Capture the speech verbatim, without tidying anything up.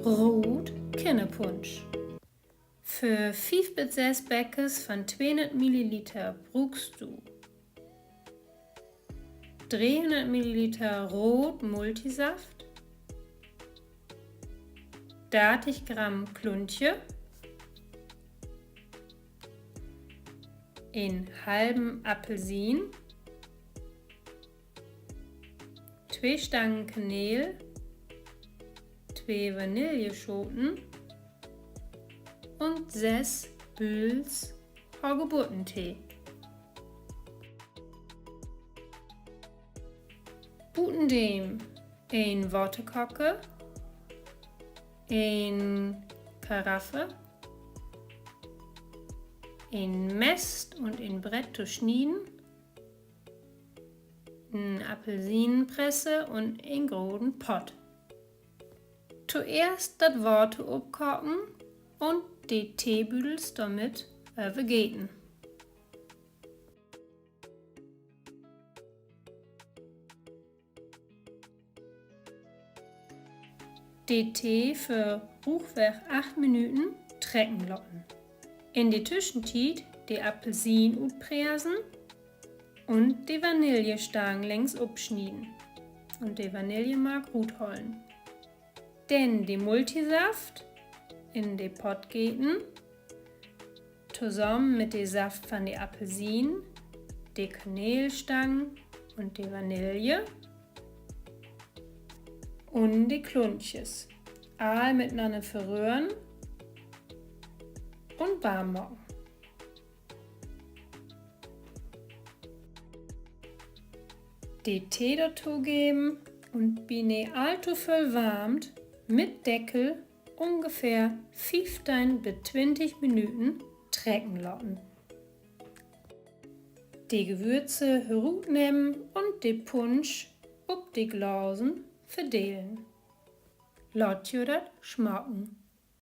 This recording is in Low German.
Root Kinnerpunsch. För fief bit sess Bekers van tweehunnert Milliliter bruukst du dreehunnert Milliliter root Multisaft, dartig Gramm Kluntje, en halven Appelsien, twee Stangen Kaneel, twee Vanilleschoten un sess Büdels Hagebuttentee. Butendem en Waterkoker, en Karaffe, en Mest un en Brett to snieden, en Appelsienpresse un en groten Pott. Toeerst dat Water opkaken un de Teebüdels dormit övergeten. De Tee för ruugweg acht Minüten trecken laten. In de Tüschentiet de Appelsien utpresen un de Vanillestang längs opsnieden un de Vanillemark ruthollen. Denn de Multisaft in de Pott geten, tosamen mit de Saft van de Appelsien, de Kaneelstang un de Vanille un de Kluntjes all mitnanner verröhren un warm maken. De Tee dorto geven un bi nich alltovöl Warmt mit Deckel ungefähr fiefteihn bit twintig Minüten trecken laten. De Gewürze rutnehmen un de Punsch op de Glasen verdelen. Laat jo dat smaken.